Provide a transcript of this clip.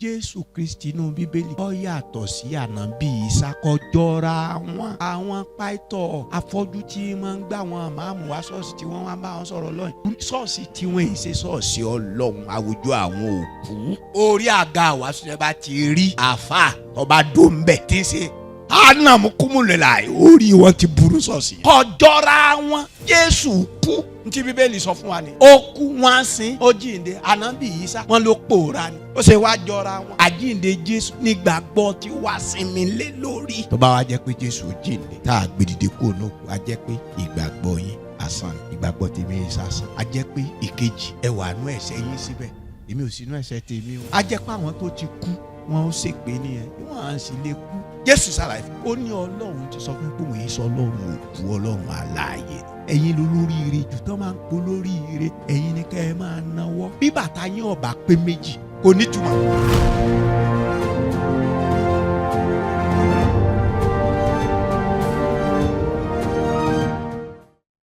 Jésù Kristi inú Bíbélì ó yàtọ̀ sí ànábì Ìsá, kọjọ́ra wọn. Àwọn pásítọ̀ afọ́jú tí wọ́n ń gbà wọn máàmù wá ṣọ́ọ̀ṣì tí wọ́n wá bá wọn sọ̀rọ̀ lọ́yìn, ṣọ́ọ̀ṣì tí wọ́n yìí ṣe ṣọ́ọ̀ṣì Ọlọ́run, àwùjọ àwọn òkú. Orí àga àwàsù ẹ bá ti rí àáfàá tó bá dó ń bẹ̀ tí ń ṣe anamukumulila, orí wọn ti burú ṣọ́ọ̀ṣì. Kọjọ́ra wọn. Jésù kú, ntí Bíbélì sọ fún wa ni ó kú, wọn á sin, ó jíǹde. Ànábì Ìsá, wọn ló pòórá ni. Ó ṣe wá jọra wọn? Àjíǹde Jésù nígbàgbọ́ tí wàá sinmi lé lórí. Tó bá wá jẹ́ pé Jésù jíǹde tá a gbé dìde kúrò náà kú, á jẹ́ pé ìgbàgbọ́ yín asán, ìgbàgbọ́ tèmi yín sásán. Á jẹ́ pé ìkejì ẹ wà nú ẹ̀ṣẹ̀ yín síbẹ̀, èmi ò sí nú ẹ̀ṣẹ̀ tèmi o. Á jẹ́ pé àwọn tó ti kú, wọn ó ṣègbè nìyẹn, wọn á sì lè kú. Jésù ṣàlàyé, ó ní Ọlọ́run ti sọ fún pé òun yìí sọ Ọlọ́run òkú, Ọlọ́run alààyè. Ẹ̀yin lolóríire jù tán máa ń polóríire, ẹ̀yin ni kẹ́ ẹ máa náwó. Bí bàtà yín ọ̀bà pé méjì, kò nítumọ̀.